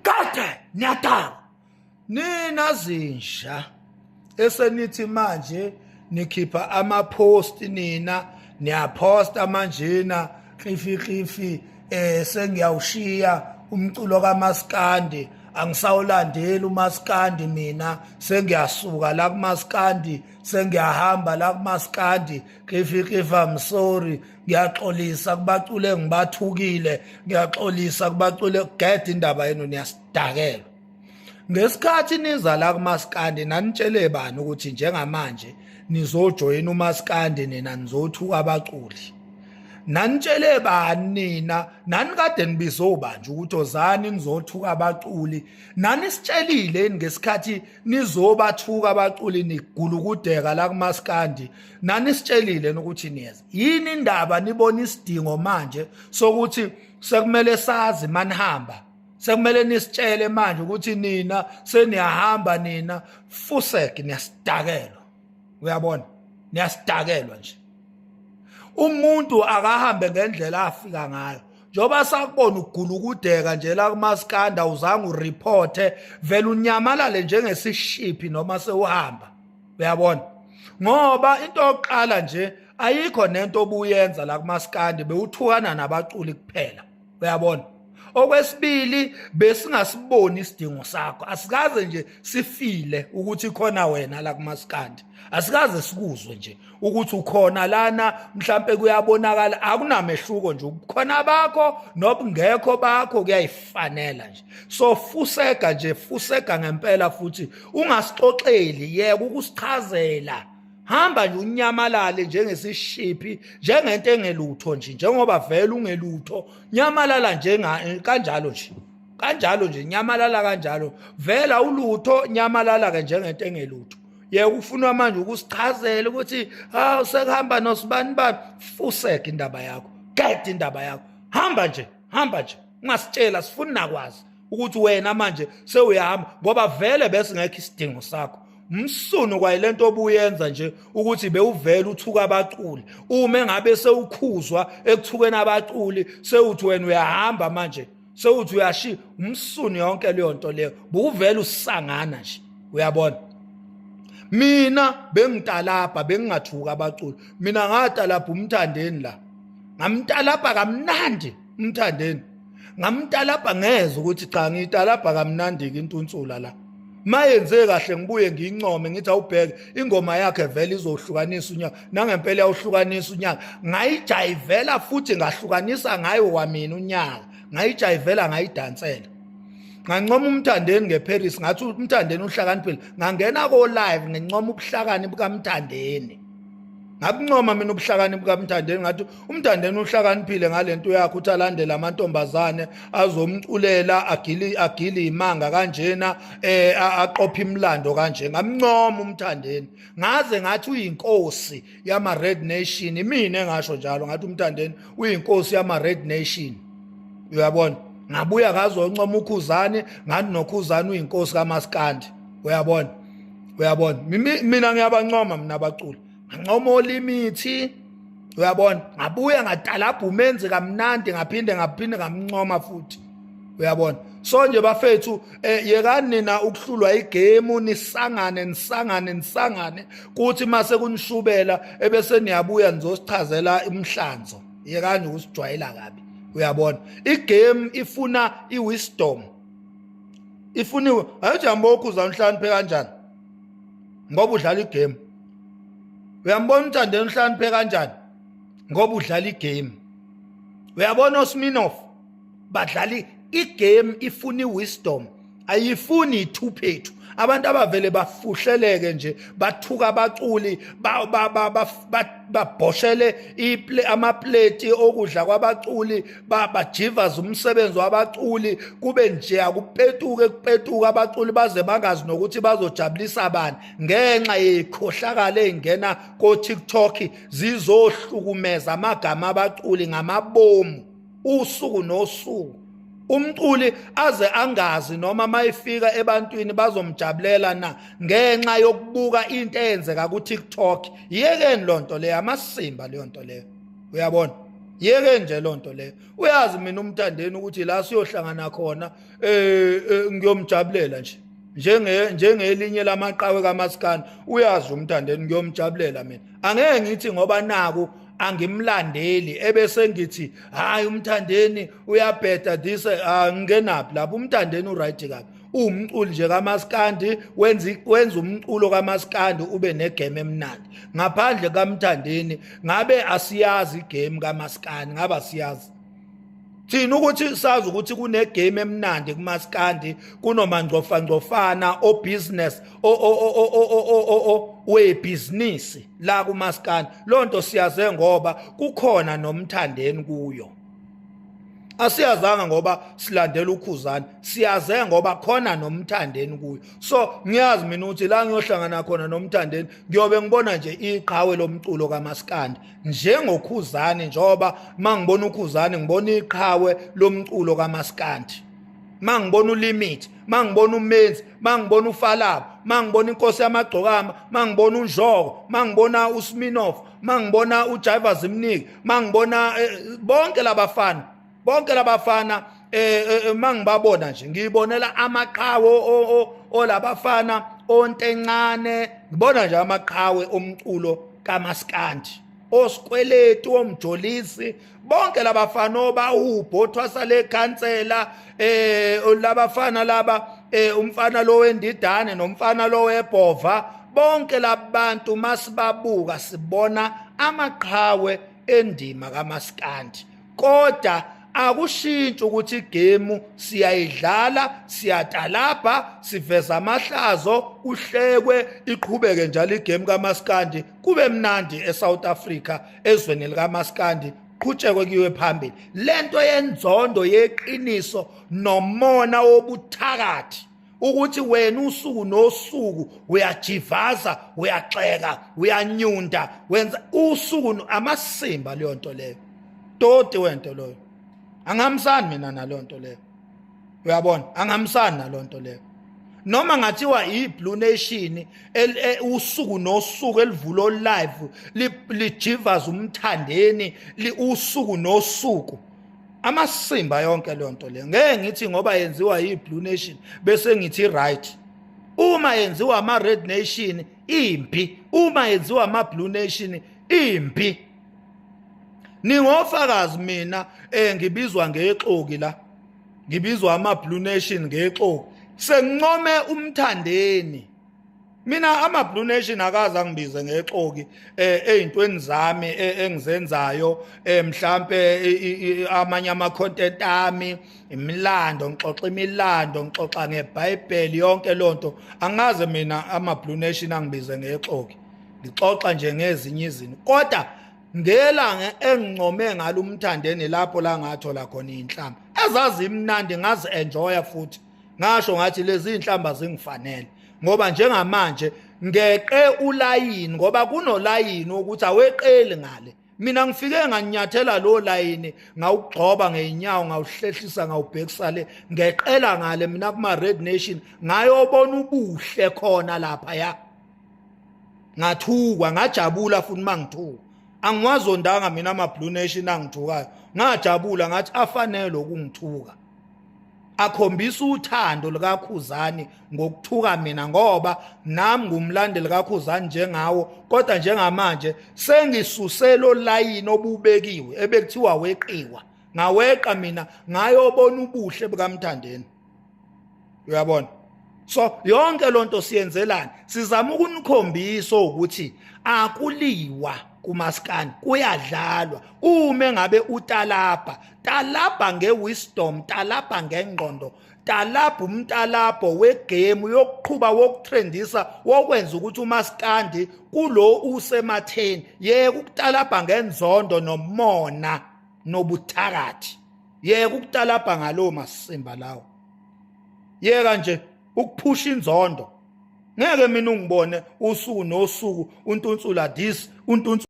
Kade niyadakwa nina zinja esenithi manje nikhipha ama-post, nina niyaphosta manjena klifi klifi, sengiyawushiya umculo kaMaskandi, angisawulandeli uMaskandi mina, sengiyasuka la kuMaskandi, sengiyahamba la kuMaskandi, klifi klifi, I'm sorry, ngiyaxolisa kubacule ngibathukile, ngiyaxolisa kubacule. Get indaba yenu, niyasidakelwa. Ngesikhathi niza la kuMaskandi nanitshele bani ukuthi njengamanje nizojoyina uMaskandi, nina nizothuka abaculi? Nanitshele bani nina? Nani kade nibizobanje ukuthi ozani nizothuka abaculi? Nani sitshelile ngesikhathi nizobathuka abaculi nigulukudeka la kuMaskandi? Nani sitshelile ukuthi niyeza? Yini indaba nibona isidingo manje sokuthi sekumele sazi manihamba, sekumele nisitshele manje ukuthi nina seniyahamba? Nina fusek, niyasidakelwa, uyabona, niyasidakelwa nje. Umuntu akahambe ngendlela afika ngayo. Njengoba sakubona ugulukudeka nje la kuMaskanda, uzange ureporte, vele unyamalale njengesishiphi noma sewuhamba, uyabona, ngoba into yokuqala nje ayikho nento obuyenza la kuMaskandi, bewuthukana nabaculi kuphela, uyabona. Okwesibili, besingasiboni isidingo sakho, asikaze nje sifile ukuthi khona wena la kuMaskandi, asikaze sikuzwe nje ukuthi ukhona lana. Mhlambe kuyabonakala akunamehluko nje, ubukhona bakho nobungekho bakho kuyayifanela nje. So fusega nje, fusega ngempela futhi ungasixoxeli, yeka ukusichazela. Hamba nje unyamalale njengesishiphi, njengento engelutho nje, njengoba vele ungelutho. Nyamalala njenga kanjalo nje, kanjalo nje, nyamalala kanjalo, vela ulutho, nyamalala ke njengento engelutho. Yeke ufunwa manje ukusichazela ukuthi hawu, sekuhamba nosibani bani. Fuseke indaba yakho, get indaba yakho, hamba nje, hamba nje, ungasitshela, sifuni nakwazi ukuthi wena manje sewuyahamba, ngoba vele besingekho isidingo sakho. Msunu kwayilento obuyenza nje ukuthi bewuvela uthuka abaculi, uma engabe sewukhuzwa ekuthukeni abaculi sewuthi wena uyahamba manje, sewuthi uyashiya umsunu. Yonke leyo nto leyo bukuvela usangana nje, uyabona. Mina bengitalabha, bengingathuka abaculi. Mina ngatalabha uMthandeni la, ngamtalabha kamnandi uMthandeni, ngamtalabha, ngeze ukuthi cha, ngiyitalabha kamnandi-ke intunsula la. Mayenze kahle ngibuye ngiyincome, ngithi awubheke ingoma yakhe vele izohlukanisa unyaka, nangempela yawuhlukanisa unyaka. Ngayijayivela futhi ngahlukanisa ngayo kwamina unyaka, ngayijayivela, ngayidansela. Ngancoma uMthandeni ngeParis, ngathi uMthandeni uhlakaniphile. Ngangena ko live ngincoma ubuhlakani bukaMthandeni, ngabuncoma mina ubuhlakani bukaMthandeni, ngathi uMthandeni uhlakaniphile ngalento yakhe uthi alandele amantombazane azomculela, agili agili imanga kanjena, aqopha imlando kanje. Ngamncoma uMthandeni, ngaze ngathi uyinkosi yama Red Nation. Mina engasho njalo, ngathi uMthandeni uyinkosi yama Red Nation, uyabona. Ngabuya ngazoncoma uKhuzani, ngathi noKhuzani uyinkosi kaMaskandi, uyabona, uyabona. Mina ngiyabancoma mina abaculi, ngancoma olimithi, uyabona. Ngabuya ngatalabha uMenzi kamnandi, ngaphinde ngamncoma futhi, uyabona. So nje bafethu, yekani nina ukuhlulwa igame, nisangane, nisangane, nisangane, kuthi mase kunishubela ebese niyabuya nizosichazela imhlanzo. Yekani ukusijwayela kabi, uyabona. Igame ifuna iwisdom, ifuna ayijambo. Ukhuza unhlakaniphe kanjani ngoba udlala igame? Uyambona uMthandeni uhlakaniphe kanjani ngoba udlala igame? Uyabona oSminoff badlala igame, ifuna iwisdom, ayifuni ithuphethu. Abantu abavele bafuhleleke nje, bathuka abaculi, babhoshele amapleti okudla kwabaculi, bajivaza umsebenzi wabaculi, kube nje akupetuke kupetuke, abaculi baze bangazi nokuthi bazojabulisa bani ngenxa yekhohlakala ey'ngena ko-TikTok zizohlukumeza amagama abaculi ngamabomu usuku nosuku. Umculi aze angazi noma mayifika ebantwini bazomjabulela na ngenxa yokubuka into eyenzeka ku-TikTok. Yekeni lonto leyo, amasimba leyo nto leyo, uyabona. Yeke nje lonto leyo. Uyazi mina umthandeni ukuthi la siyohlangana khona ngiyomjabulela nje. Njenge njengelinye lamaqhawe kaMaskandi uyazi umthandeni ngiyomjabulela mina. Angeke ngithi ngoba naku angimlandeli ebese ngithi hayi umthandeni uyabheda this angingenaphi lapho umthandeni uright kabi. Uwumculi nje kaMaskandi wenza umculo kaMaskandi ube negame emnandi. Ngaphandle kaMthandeni ngabe asiyazi igame kaMaskandi, ngabe asiyazi thina ukuthi sazi ukuthi kunegame emnandi kuMaskandi, kunomangcofangcofana o business o o o o o o webhizinisi la kuMaskandi. Lonto siyaze ngoba kukhona nomthandeni kuyo. Asiyazanga ngoba silandela uKhuzani, siyaze ngoba khona nomthandeni kuyo. So ngiyazi mina ukuthi la ngiyohlangana khona nomthandeni ngiyobe ngibona nje iqhawe lomculo kaMaskandi njengoKhuzani, njengoba mangibona uKhuzani ngibona iqhawe lomculo kaMaskandi, mangibona uLimit, mangibona uMenzi, mangibona uFalabo, mangibona inkosi yamagcokama, mangibona uNjoko, mangibona uSminoff, mangibona uJiva Zimniki, mangibona bonke labafana, bonke labafana mangibabona nje ngiyibonela amaqhawe olabafana ontencane, ngibona nje amaqhawe omculo kaMaskandi, osikweletu, omjolisi, bonke labafana obahubho othwasa lekhansela, labafana laba, umfana lo wendidane nomfana lo webhova, bonke labantu masibabuka sibona amaqhawe endima kaMaskandi. Kodwa akushintshi ukuthi igame siyayidlala, siyatalabha, siveza amahlazo, kuhlekwe, iqhubeke njalo igame kaMaskandi, kube mnandi eSouth Africa, ezweni likaMaskandi, qhutshekwe kuyiwe phambili. Lento yenzondo yeqiniso nomona wobuthakathi ukuthi wena usuku nosuku uyajivaza, uyaxeka, uyanyunda, wenza usuku amasimba, leyo nto leyo toti wento loyo angihambisani mina naleyo nto leyo. Uyabona, angihambisani naleyo nto leyo. Noma ngathiwa i-Blue Nation usuku nosuku elivulo live lijivaza umthandeni usuku nosuku, amasimba yonke leyo nto leyo. Ngeke ngithi ngoba yenziwa yi-Blue Nation bese ngithi right. Uma yenziwa ama-Red Nation impi, uma yenziwa ama-Blue Nation impi. Ningofakazi mina ngibizwa ngexoki la, ngibizwa ama-Blue Nation ngexoki, sengincome umthandeni. Mina ama-Blue Nation akaze angibize ngexoki ey'ntweni zami engizenzayo, mhlampe amanye ama-content ami, imilando, ngixoxa imilando, ngixoxa ngeBhayibheli, yonke lonto angaze mina ama-Blue Nation angibize ngexoki. Ngixoxa nje ngezinye izinto, kodwa ngelanga engincome ngalo umthandeni lapho la ngathola khona iy'nhlamba ezazimnandi, ngazi-enjoya futhi ngasho ngathi lezi iy'nhlamba zingifanele, ngoba njengamanje ngeqe ulayini, ngoba kunolayini ukuthi aweqeli ngale. Mina ngifike nganyathela lo layini, ngawugxoba ngeenyawo, ngawuhlehlisa, ngawubhekisa le, ngeqela ngale mina kuma Red Nation, ngayobona ubuhle khona lapha ya. Ngathukwa, ngajabula futhi mangithuka. Angiwazondanga mina ama Blue Nation angithukayo, ngajabula ngathi afanele ukungithuka, akhombisa uthando likaKhuzani ngokuthuka mina, ngoba nami ngumlandeli kaKhuzani njengawo. Kodwa njengamanje sengisuse lo layini obubekiwe ebekuthiwa weqiwa, ngaweqa mina, ngayobona ubuhle bukaMthandeni. Uyabona, so yonke lonto siyenzelani? Sizama ukunikhombisa ukuthi akuliwa kumaskani, kuyadlalwa. Uma ngabe utalabha, talabha ngewisdom, talabha ngengqondo, talabha umtalabho wegame yokuqhuba, wokutrendisa, wokwenza ukuthi umaskandi kulo usematheni. Yeke ukutalabha ngenzondo nomona nobuthakathi, yeke ukutalabha ngalowo masimba lawo, yeka nje ukuphusha inzondo. Ngeke mina ungibone usuku nosuku untunsula this untunsula.